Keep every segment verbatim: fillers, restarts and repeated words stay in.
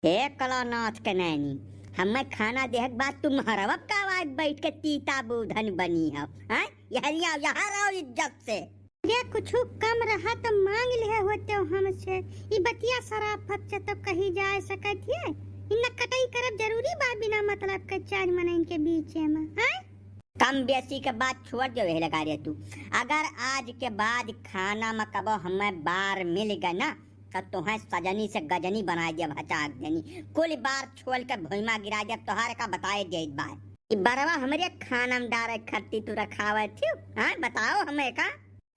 हे कलानाथ के नैनी, हमें खाना देहक बाद तू महरवा का आवाज बैठ के तीता बूधन बनी हो, हैं? यहाँ रहो, यहाँ रहो इज्जत से। अरे कुछु कम रहा तो मांग लिहे होते हो हमसे। ई बतिया सराफत से तो कही जाए सकत है। इ नकटई करब जरूरी बा बिना मतलब के चार मनइन के बीचे में, हैं? कम बेसी के बात छोड़ दे, वही लगा रे तू। अगर आज के बाद खाना में कबो हमें बार मिल गए ना, तो तोहें सजनी से गजनी बनाए दिया, भचाक देनी। कुल बार छोल के भुइमा गिरा दिया, तोहार का बताए देत बा। ई बरवा हमरे खाना में डारे खत्ती तू रखावे थी, हाँ? बताओ हमें का?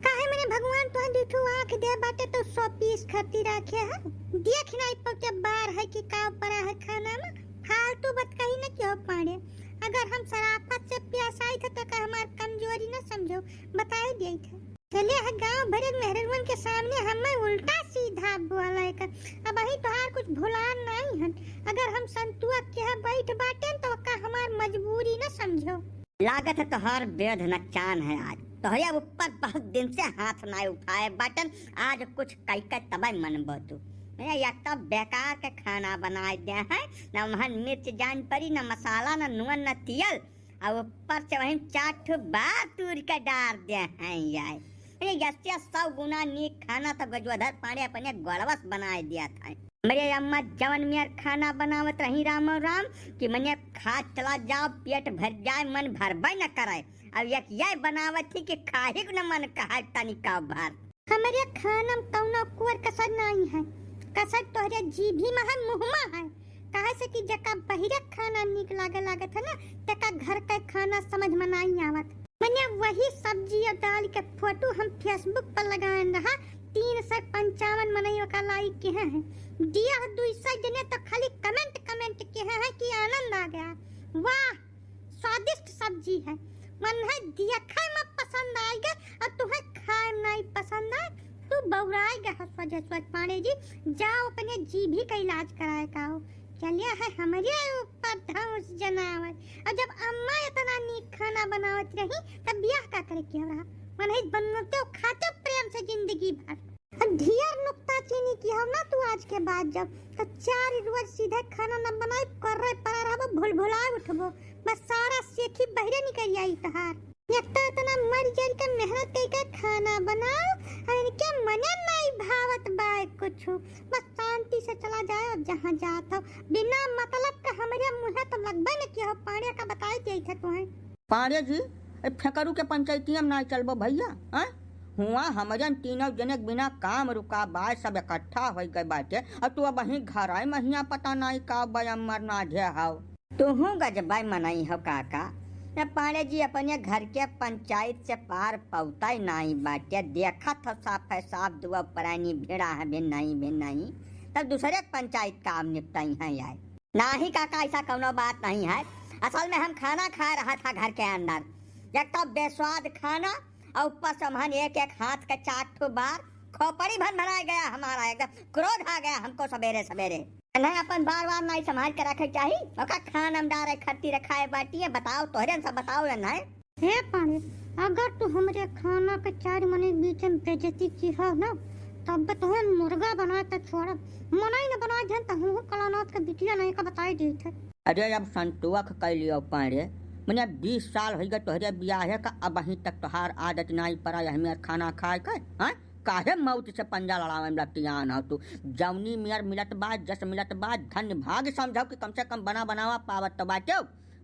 काहे मने भगवान तोहे दुठू आँख दे बाटे तो सौ पीस खत्ती राखे है। देख नाई पौते बार है कि का पड़ा है खाना में। फालतू बात कही न किहो पाड़े। अगर हम सराफत से प्यासाई थे तो का हमार कमजोरी न समझो, बताई दिए थे। चले है गांव भरे मेहररुअन के सामने हमें उल्टा सीधा बोले का। अब अही तोहार कुछ भुलान नहीं हन। अगर हम संतुआ के यहाँ बैठ बाटेन तो का हमार मजबूरी न समझो। लागत है तोहार बेध नकचान है आज। तोहरे ऊपर बहुत दिन से हाथ नाई उठाए बाटन, आज कुछ कई के तबे मनबो तू। ए, एक तो बेकार के खाना बनाए दे है, न वहन मिर्च जान पड़ी, न मसाला, न नून, न तियल। आ ऊपर से वहीं चार ठो बार तूर के डार दे हैं यार। अरे, यस्ते सौ गुना नीक खाना तो गजोधर पांडे अपने गोड़वस बनाए दिया था। हमरे अम्मा जवन मियर खाना बनावत रही रामो राम कि मने खा चला जाओ, पेट भर जाए, मन भरबे न करे। अब एक ये बनावत थी कि खाही को न मन कहा तनिका भर। हमरे खाना में कौनो कुअर कसर नहीं है, कसर तोहरे जीभी में है, मुँह में है। काहे से कि जका बहिरे खाना नीक लागे लागत है ना, तेका घर के खाना समझ में नहीं आवत। मने वही सब्जी और दाल के फोटो हम Facebook पर लगाएन रहा, तीन सौ पंचावन मनई ओका like किहे हैं। दिया दुई सौ जने तो खाली comment, comment किहे हैं कि आनंद आ गया। वाह, स्वादिष्ट सब्जी है। मन है दिया खाए में पसंद आएगा और तुम्हें खाए में नहीं पसंद आए, तू बौराए गया है सोझे सोझ पांडे जी। जाओ अपने जीभी का इलाज कराए का हो। चलिया है हमरे ऊपर धौंस जनावर। और जब अम्मा इतना नीक खाना बनावत रही, तब बियाह का करे के रहा? मनई बनते खाते प्रेम से जिंदगी भर। अब ढेर नुक्ताचीनी किहो ना तू आज के बाद जब, तो चार रोज सीधे खाना न बनाई, कर्रे पड़ा रहबो, भुलभुलाए उठबो। बस सारा सेखी बहिरे निकल आई तहार। एक तो इतना मर जल के मेहनत कई के खाना बनाओ, और इनके मने नहीं भावत बाय कुछ। बस शांति से चला जाए और जहाँ जात हो, बिना मतलब के हमरे मुँहे तो लगबे न किहो, पांडे का बताई दिए थे तुम्हें। पांडे जी, ए फेकरू के पंचायतिया में ना चलबो भैया, हैं? हुआ हमरे तीनों जने के बिना काम रुका बाय, सब इकट्ठा होइ गए बाटे, और तू अबहीं घर आए महिया पता नहीं का बय अमर नाझे हाव। तुहूँ गजबाई मनई हो काका। ए पांडे जी, अपने घर के पंचायत से पार पौता ही नाई बाटे। देखत हो साफ है साफ, दुआ परानी भिड़ा है, भी नहीं, भी नहीं। तब दूसरे के पंचायत काम निपटाई है यार। नाही काका, ऐसा कौनो बात नहीं है। असल में हम खाना खाए रहा था घर के अंदर, एक तो बेस्वाद खाना और ऊपर से हमहन एक एक हाथ के चार ठो बार, खोपड़ी भन भनाए गया हमारा, एकदम क्रोध आ गया हमको सवेरे सवेरे। नहीं, अपन बार बार नहीं संभाल के रखे चाही। ओका खान हम डारे खत्ती रखाए बाटी है, बताओ तोहरे सब बताओ या नहीं। हे पांडे, अगर तू हमरे खाना के चार मने बीच में बेइज्जती की हो ना, तब तो हम मुर्गा बना के छोड़ब। मनई न बना जन त हमहू कलानाथ के बिटिया नहीं का बताई देत है। अरे अब संतोख कर लियो पांडे, मने बीस साल हो गए तोहरे बियाहे का, अबहीं तक तोहार आदत नहीं पड़ा है हमें खाना खाए के, हाँ? काहे मौत से पंजा लड़ावे में लतियान हो तू? जौनी मेर मिलत बा, जस मिलत बा, धन्य भाग समझो कि कम से कम बना बनावा पावत तो बाटे।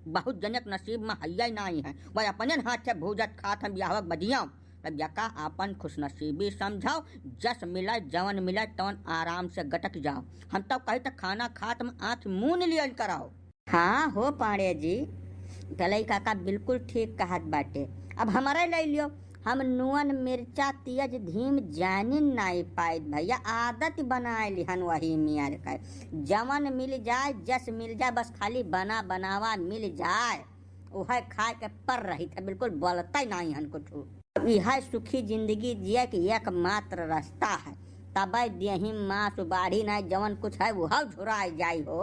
बहुत जने के नसीब में हइया ही नाई है, वह अपने हाथ से भूजत खात हैं बियाहवा के बदिया। तब यका आपन खुशनसीबी समझाओ, जस मिले जवन मिले तवन आराम से गटक जाओ। हम तो कही तो खाना खात में आँख मून लियल कराओ। हाँ हो पांडे जी, गलई काका बिल्कुल ठीक कहत बाटे। अब हमरे ले लियो, हम नून मिर्चा तियज धीम जानिन नाई पाइत भैया, आदत बनाए लिहन वही मियर के। जवन मिल जाए, जस मिल जाए, बस खाली बना बनावा मिल जाए, उहे खाए के पर रही थे, बिल्कुल बोलते नाई हन कुछ। अब इहे सुखी जिंदगी जिए के एकमात्र रास्ता है, तबे देही मांस उबाढ़ी नाई, जवन कुछ है उहव झुराए जाई हो।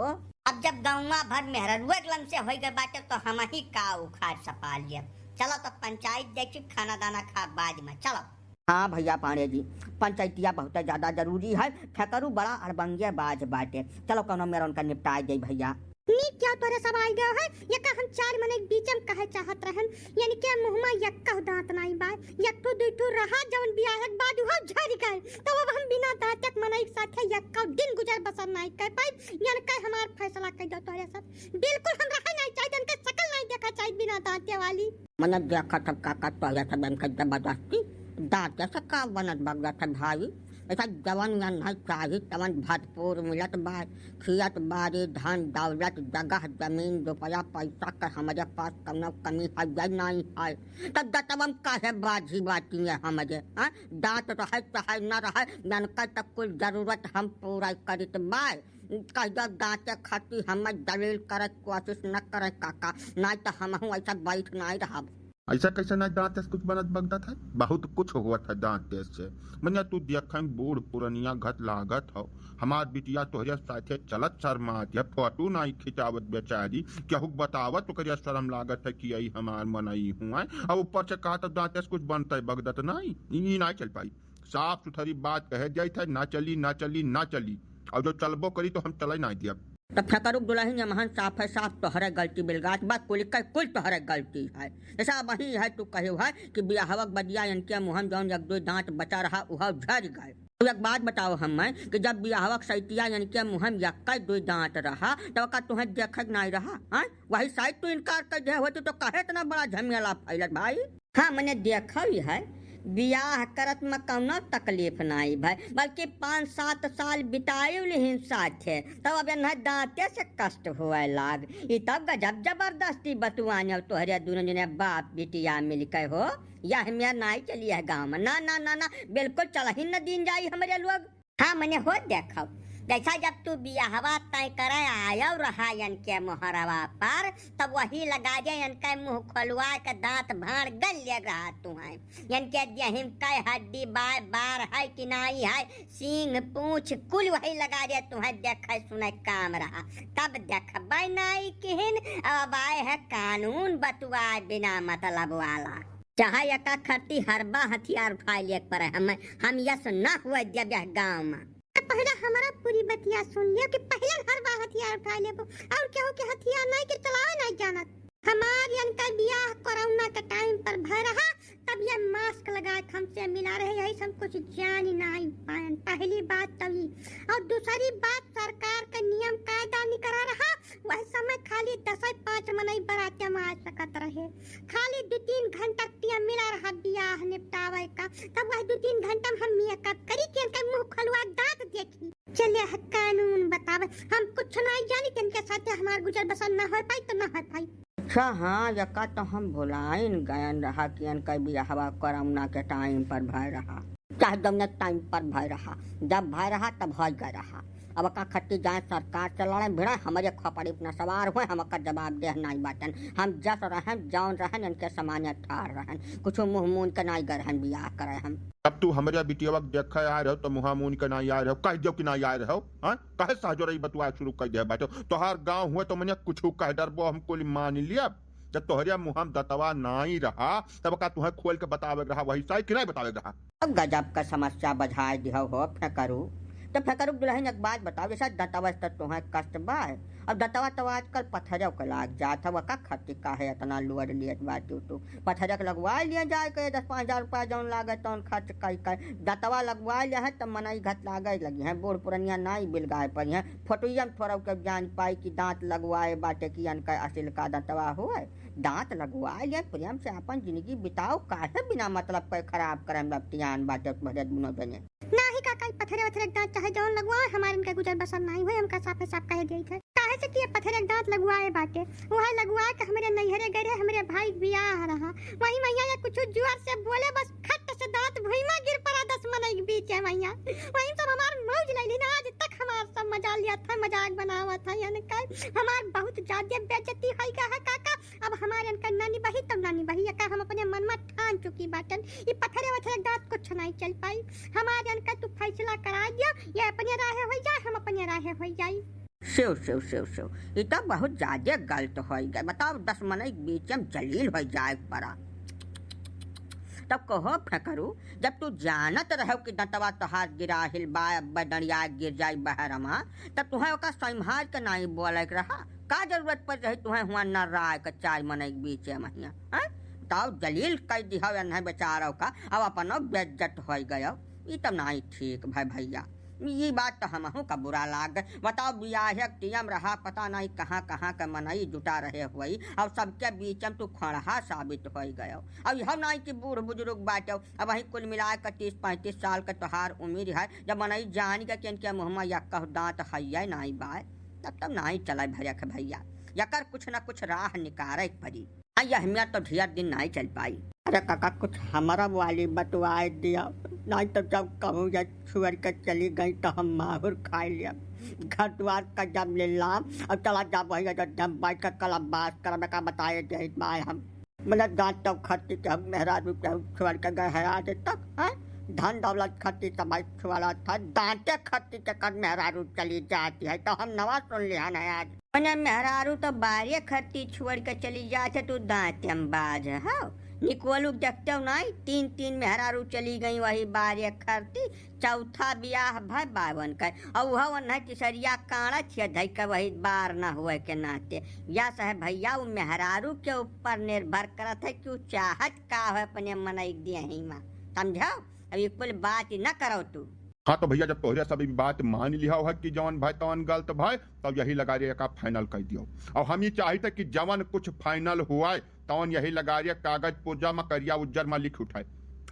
अब जब गौवा भर मेहररुए के लंग से होई गए बाटे तो हम ही का उखाड़ सपा लिए। चलो तो पंचायत देखी, खाना दाना खा बाद में, चलो। हाँ भइया पांड़े जी, पंचायतिया बहुत ज्यादा जरूरी है। फेकरू बड़ा अड़बंगिया बाज बाटे। चलो कौनो मेर उनका निपटाए दे भइया। नीक क्या तोरे सब आइ गयो है, यका हम चार मनई के बीच में कहे चाहत रहन, यनके मुँह मा यक्का दाँत नाई बाय, यक ठू दुई ठू रहा, जौन बियाह के बाद उहो झरि गए, तब अब हम बिना दाँत के मनई के साथे यक्का दिन गुजर बसर नाई कर पाई, यनके हमार फैसला कर दो तोरे सब। बिल्कुल हम रहे नाई चाहित, यनके शकल नाई देखा चाहित बिना दाँते वाली। मने देखत हब काका, तोहरे सब यनके जबरदस्ती दाँते से का बनत बगत है भाई? ऐसा जवन यनके चाही तवन भरपूर मिलत बा, खियत बारी, धन दौलत, जगह जमीन, रुपया पैसा के हमरे पास कौनो कमी है या नाई है। तब दतवन काहे बाजी बाटी है हमरे, हाँ? दाँत रहे चाहे न रहे, यनके तक कुल जरूरत हम पूरा करित बा। कहियो दाँते खाती हमें जलील करे के कोशिश न करे काका, नाई तो हमहू ऐसा बैठ नाई रहब। ऐसा कैसे ना दाँत से कुछ बनत बगदत है? बहुत कुछ होत है दाँत से। मनिया तू देखन बूढ़ पुरनिया घत लागत हो, हमार बिटिया तोहरे साथे चलत शर्मात है, फोटो नाई खिंचावत बेचारी, केहू के बतावत ओकरे शर्म लागत है कि यही हमार मनई हुआ है। अब ऊपर से कहा तो दाँत से कुछ बनता है बगदत नाई, ई नाई चल पाई। साफ सुथरी बात कहे जाइत है, ना चली, ना चली, ना चली। और जो चलबो करी तो हम चले नाई दियब। तब फेकरू के दुलहिन यमहन साफ है साफ तोहरे गलती बिलगात बा, कुल के कुल तोहरे गलती है। ऐसा वही है तू कहे है कि बियाहवा के बदिया यनके मुँह में जौन एक दुई दाँत बचा रहा उहो झरि गए। तू एक बात बताओ हमें कि जब बियाहवा के सैतिया यनके मुँह में यक्का दुई दाँत रहा तब का तुहें देखे के नाई रहा, हाँ? वही साइत तू इनकार कर दे होती तो काहे इतना बड़ा झमेला फैलत भाई? हाँ, मने देखल है, बियाह करत में कौनो तकलीफ नाई भय, बल्कि पाँच सात साल बिताए लिहिन साथे, तब अब इन्हें दाँते से कष्ट होए लाग। ई तब गजब जबरदस्ती बतुआन, अब तोहरे दुनो जने बाप बिटिया मिलके हो, यह मेर नाई चली है गाँव में। ना, ना, ना, ना, बिल्कुल चलहिन न दीन जाई हमरे लोग। हाँ, मने हो देखो, जैसा जब तू बियाहवा तय करे आयो रहा यनके मोहरवा पर, तब वही लगा दे यनके मुँह खोलवा के दाँत भाड़ गल ले रहा तू है। यनके देहिम कै हड्डी बाय बार है कि नाई है, सींग पूँछ कुल वही लगा दे तू है, देखे सुने काम रहा। तब देखबे नाई किहिन, अब आए है कानून बतुआए बिना मतलब वाला। चाहे एका खट्टी हरबा हथियार उठाए लेके पड़े, हम, हम यस ना हुए देबे गाँव में। पहले हमारा पूरी बतिया सुन लियो कि पहले हरबा हथियार उठाए लेबो, और केहू के हथियार नहीं के चलावे नहीं जानत। हमार यनका बियाह कोरोना के टाइम पर भय रहा, तब ये मास्क लगा के हमसे मिला रहे, यही से हम कुछ जान ही नहीं पाएन। पहली बात तो ई, और दूसरी बात सरकार का नियम कायदा निकरा रहा, वह समय खाली दसै पाँच मनई बराते में आ सकत रहे। खाली दू तीन घंटा टिया मिला रहा बियाह निपटावे का, तब वह दू तीन घंटा में हम मेकअप करी कि इनके मुँह खोलवा दाँत देखी। चले है कानून बतावे, हम कुछ नहीं जानी, इनके साथे हमार गुजर बसर ना हो पाई तो ना हो पाई। अच्छा हाँ, यका तो हम भुलाइन गयन रहा कि इनके बियाहवा कोरोना के टाइम पर भय रहा। चाहे जौने टाइम पर भय रहा, जब भय रहा तब भय गए रहा। अब का खट्टी जाए सरकार से लड़े भिड़े, हमरे खोपड़ी अपना सवार हुए, हम का जवाब देह नाई बाटन। हम जस रहन, जौन रहन, इनके समाने ठाड़ रहन, कुछ मुँह मून के नाई गए रहन बियाह करे हम। अब तू हमरे बिटियवा के देखे आए रहो तो मुँह मून के नाई आए रहो, कह दियो कि नाई आए रहो, हाँ? कहे सहजो रही बतुआ शुरू कर दे बाटो। तोहार गाँव हुए तो मने कुछ कह डरबो, हम कुल मान लिया। जब तोहरे मुँह में दतवा नाई रहा, तब का तुहें खोल के बतावे के रहा, वही साई कि नहीं बतावे के रहा? अब गजब का समस्या बझाए दिहो हो फेकरू। तो फेकरू के दुलहिन एक बात बताओ, जैसा दतवा से तो तुहें कष्ट बा, अब दतवा तो आजकल पथरव के लाग जात है, वका खर्च काहे इतना लोड लियत बाटू तू? पथरव के लगवा लिए जाए के दस पाँच हजार रुपया जौन लागे तौन खर्च कई कर दतवा लगवा लिया है, तब मनई घत लागे लगी हैं, बूढ़ पुरनिया नाई बिलगाए पड़ी हैं। फोटोइया में थोड़ा के जान पाई कि दाँत लगवाए बाटे कि अनका असिल का दतवा हुए। दाँत लगवा ले, प्रेम से आपन जिंदगी बिताओ, काहे बिना मतलब के खराब करम बतियान बाटे भरे दुनो जने। नाही काका, ई पथरे वथरे के दाँत चाहे जौन लगवाए, हमार इनके गुजर बसर नाही हुए, हमका साफे साफ कहे देइत है। काहे से कि ये पथरे के दाँत लगवाए बाटे, वह लगवाए के हमरे नैहरे गए रहे, हमरे भाई के बियाह रहा, वही मैया ये कुछ जोर से बोले, बस खट से दाँत भुइमा गिर पड़ा दस मनई के बीच है मैया, वही सब हमार मौज ले ली ना, आज तक हमार सब मजा लिया था, मजाक बनावा था, यानी का हमार बहुत ज्यादा बेइज्जती होई गा है काका। अब हमार इनका नानी बही तब नानी बही, एका हम अपने मन में ठान चुकी बाटन। ई पथरे वथरे दाँत कुछ नहीं चल पाई। हमार इनका तू फैसला करा दिया, ये अपने राहे हो जाए, हम अपने राहे हो जाई। सेव, सेव, सेव, सेव। ई तो बहुत ज्यादा गलत होई गए। बताओ, दस मनई के बीच में जलील होई जाए के पड़ा। तब कहो फेकरू, जब तू जानत रहो कि दंतवा तोहार गिराहिल बा, अब डंडिया गिर जाई बहरमा, तब तुहें ओका संभाल के नाई बोले के रहा। का जरूरत पड़ रही तुहें हुआ न राय के चार मनई के बीच में हियां, हैं? तब जलील कई दिहो एन्हे बेचारो का, अब अपनो बेइज्जत होई गयो। ई तब नाई ठीक भाई भैया। ई बात तो हमहू का बुरा लाग गए। बताओ, बियाहे के टीम रहा, पता नहीं कहाँ कहाँ के मनई जुटा रहे हुई, और सबके बीच में तू खड़हा साबित हो गयो। और यह नहीं कि बूढ़ बुजुर्ग बाटे, अब वही कुल मिला के तीस पैंतीस साल के तोहार उम्र है, जब मनई जान के कि इनके मुँह में यक्कह दांत हइये नहीं बाय, तब तब नहीं चले भरे के भैया। यकर कुछ न कुछ राह निकारे के पड़ी। आ, यह हमिया तो ढेर दिन नाई चल पाई। अरे काका, कुछ हमरा वाली बतवाए दिया, नाई तो जब कहूँ या छुअर के चली गई तो हम माहुर खाए लिया। घर द्वार का जब ले लाम, अब चला जा वही अयोध्या में बैठ के कलम बास करब, का बताए देत बाय हम। मतलब दांत तब खट्टी के हम मेहरारू के हम छुअर के गए है आज तक, हैं? धन दौलत खट्टी सब भाई छुअला था, दांते खट्टी के कर मेहरारू चली जाती है, तो हम नवा सुन लिया ना आज। मने मेहरारू तो बारे खरती छोड़ के चली जात है, तू दांत हम बाज हो। निकोलू के देखते हो नाई, तीन तीन मेहरारू चली गई वही बारे खरती, चौथा बियाह भय बावन का, और वह ओन्हे तिसरिया काढ़त है धई के वही बार ना हुए के नाते। या सहे भैया, वो मेहरारू के ऊपर निर्भर करत है कि वो चाहत का हो अपने मनई के देही मा, समझो? अब ये कुल बात ही ना करो तू। हाँ तो भैया, जब तोहरे सब ई बात मान लिया है कि जवन भाई तवन गलत भाई, तब यही लगारिया का final कर दियो। और हम ये चाहित कि जवन कुछ final हुआ है, तवन यही लगारिया कागज पुर्जा में करिया उज्जर में लिख उठाए।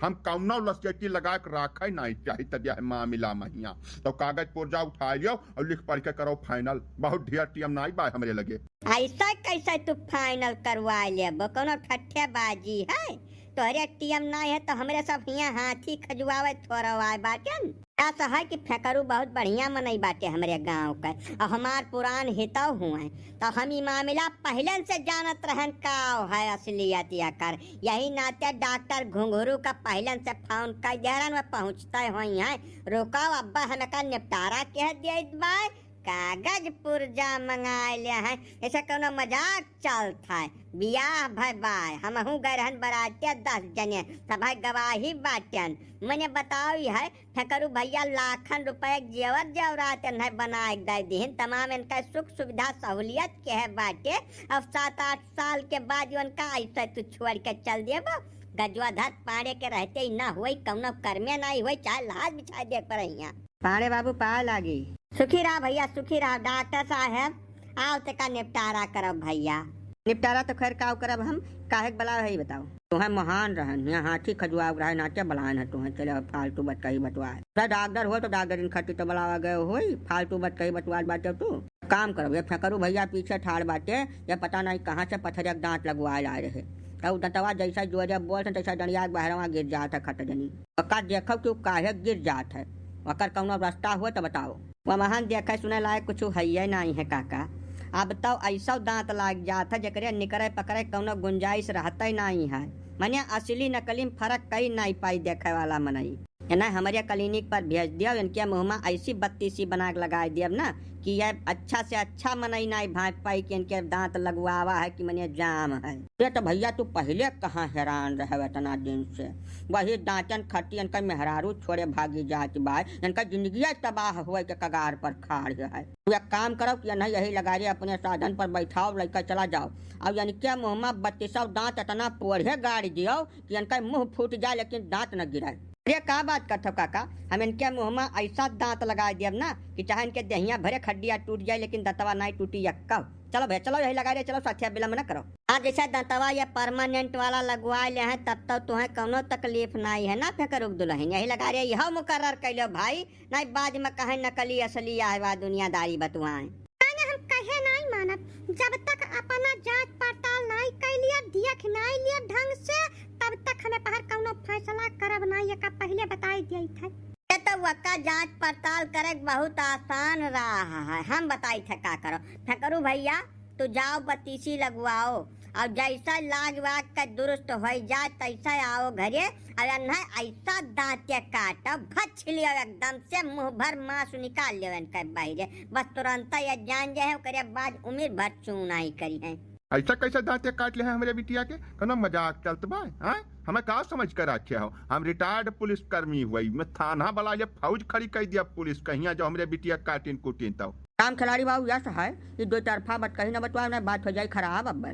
हम कौनो लसयटी लगा के राखे नहीं चाहित यह मामला में हियाँ। तो कागज पुर्जा उठा लियो और लिख पढ़ के करो final। बहुत ढेर टीम नाई बा हमरे लगे। ऐसा कैसे तू final करवा लेबो? कौनो ठट्ठेबाजी है? तोहरे टीम ना है तो हमरे सब हियाँ हाथी खजुआवे थोड़ो आए बाटेन। ऐसा है कि फेकरू बहुत बढ़िया मनई बाटे हमरे गाँव का, और हमार पुरान हितव हुए, तो हम ई मामला पहलन से जानत रहन का है असलियत एकर। यही नाते डॉक्टर घुंघरू का पहलन से फोन कर दे रहन, वह पहुँचते हुई हैं। रुको अब्बा, हम एकर निपटारा कह देत बाय। कागज पुर्जा मंगाए ले हैं, ऐसे कौनो मजाक चलत है? बियाह भय बाय, हमहू गए रहन बराते दस जने, सब है गवाही बाटेन। मने बताओ, ई है फेकरू भैया लाखन रुपए के जेवर जेवरात एन्हे बनाए के दे दिहिन, तमाम इनका सुख सुविधा सहूलियत के है बाटे। अब सात आठ साल के बाद उनका ऐसे तू छोड़ के चल देबो? गजवाधर पाड़े के रहते ही ना होई, कौनो कर्मे नहीं होई, चाहे लाज बिछाए दे पर हियाँ। पाड़े बाबू पाए लागी। सुखी रहा भैया, सुखी रहा। डॉक्टर साहब, आओ तेका निपटारा करब भैया। निपटारा तो खैर काव करब हम, काहे के बलावे है ई बताओ। तुहें महान रहन, यहाँ हाथी खजुआव रहे, नाचे बलान है तुहें, चले अब फालतू बतकही बतवाए। तो डॉक्टर हो तो डॉक्टर इन खट्टी तो बलावा गए होई, फालतू बतकही बतवात बाटे तू। काम करब, ये फेकरू भैया पीछे ठाड़ बाटे, ये पता नहीं कहाँ से पथरिया के दांत लगवाए लाए रहे। तब दंतवा जैसा जोरे बोलत है, तैसा डंडिया के बहरवा गिर जात है खट जनी। ओका देखो कि उ काहे गिर जात है, ओकर कौनो रास्ता हो तो बताओ। वमहन देखे सुने लायक कुछ हइये नाहीं है काका। अब तो ऐसो दांत लाग जात है जेकरे निकरे पकरे कौनो गुंजाइश रहते नाहीं है। मने असली नकली में फर्क कई नाहीं पाई देखे वाला मनई। इन्हें हमरे clinic पर भेज दियो, इनके मुँह में ऐसी बत्तीसी बना के लगाए दियब ना कि ये अच्छा से अच्छा मनई नाहीं भांप पाई कि इनके दांत लगवावा है कि मने जाम है। ये तो भैया तू पहिले कहाँ हैरान रहे इतना दिन से, वही दांतन खट्टी इनका मेहरारू छोड़े भागी जात बा, इनका जिंदगिया तबाह हुए के कगार पर खाड़ है। तू एक काम करो कि इन्हें यही लगारे अपने साधन पर बैठाओ, लइका चला जाओ, और इनके मुँह में बत्तीसौ दांत इतना पोढ़े गाड़ दियो कि इनका मुँह फूट जाए लेकिन दांत न गिरे। अरे का बात करत हो काका, हम इनके मुँह में ऐसा दांत लगाए दियब ना कि चाहे इनके देहिया भरे खड्डिया टूट जाए लेकिन दंतवा नाहीं टूटी यक्का। चलो भैया, चलो यही लगारे चलो, साथिया विलम्ब न करो। आज जैसे दंतवा ये permanent वाला लगवाए ले हैं तब तो तुहें कौनो तकलीफ नाहीं है ना फेकरू के दुलहिन, यही लगारे यह मुकर्रर कैलो भाई, नाहीं बाद में कहें नकली असली आए बा दुनियादारी बतुआएं। माने हम कहे नाहीं मानब, जब तक अपना जांच पड़ताल नाहीं कइ लिया, देख नाहीं लिया ढंग से, तब तक हमें पहर कौनो फैसला करब नाहीं, एका पहिले बताई दिया था। ये तो वका जांच पड़ताल करे के बहुत आसान राह है, हम बताई थे का करो। फेकरू भैया, तू जाओ बत्तीसी लगवाओ, और जैसा लाग वाग के दुरुस्त हो जाए तैसा आओ घरे, और अन्ना ऐसा दांते काटो, भछ लियो एकदम से, मुँह भर मांस निकाल लियो इनके बाहरे। बस तुरंत ये जान जाए, ओकरे बाद उम्र भर चूनाई करी है। ऐसा कैसे दांते काट ले है हमरे बिटिया के? कौनो मजाक चलत बा? हाँ, हमें का समझ कर रखे हो? हम रिटायर्ड पुलिस कर्मी हुई, मैं थाना बुला लिया, फौज खड़ी कर दिया पुलिस, कहिया जो हमरे बिटिया काटिन कुटिन तो। राम खिलाड़ी बाबू यस है कि दो तरफा बात कहीं ना बतवा, ना बात हो जाए खराब। अब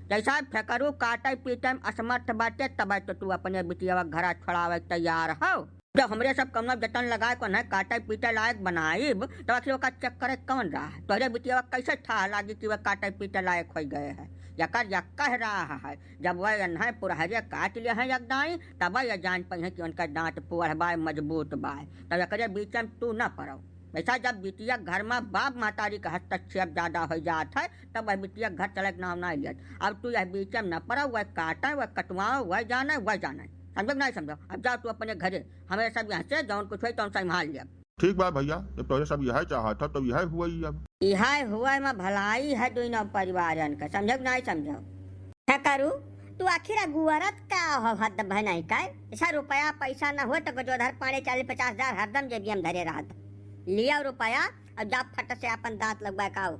जैसा फेकरू काटे पीटे में असमर्थ बाटे, तब तो तू अपने बिटिया घरा छोड़ावे के तैयार हो। जब हमरे सब कमना जतन लगाए को नहीं काटे पीटे लायक बनाइब, तब आखिर ओका चेक करे कौन रहा? तोहरे बिटिया कैसे था लागी कि वह काटे पीटे लायक हो गए है? यकर यक कह रहा है, जब वह एन्हे पुरहरे काट ले हैं एक दाई, तब यह जान पइहें कि उनका दांत पुअर बाय, मजबूत बाय। तब एकरे बीच में तू न पड़ो। वैसा जब बिटिया घर में बाप महतारी का हस्तक्षेप ज्यादा हो जात है, तब वह बिटिया घर चले के नाम नहीं लेत। अब तू यह बीच में न पड़ो, वह काटे, वह कटवाओ, वह जाने, वह जाने। समझो कि नहीं समझो? अब जाओ तू अपने घरे, हमें सब यहाँ से जौन कुछ होई तौन संभाल लिया। ठीक बा भैया, जब तोहरे सब यह चाहत है तो यह हुआ ही अब। यह हुआ में भलाई है दोनों परिवारन का, समझो कि नहीं समझो? है करू, तू आखिर अगुअरत का हो हद भय नहीं का? ऐसा रुपया पैसा न हो तो गजोधर पाड़े चालीस पचास हजार हरदम जेबिया में धरे रहत। लिया रुपया और जा फट से अपन दांत लगवा के आओ।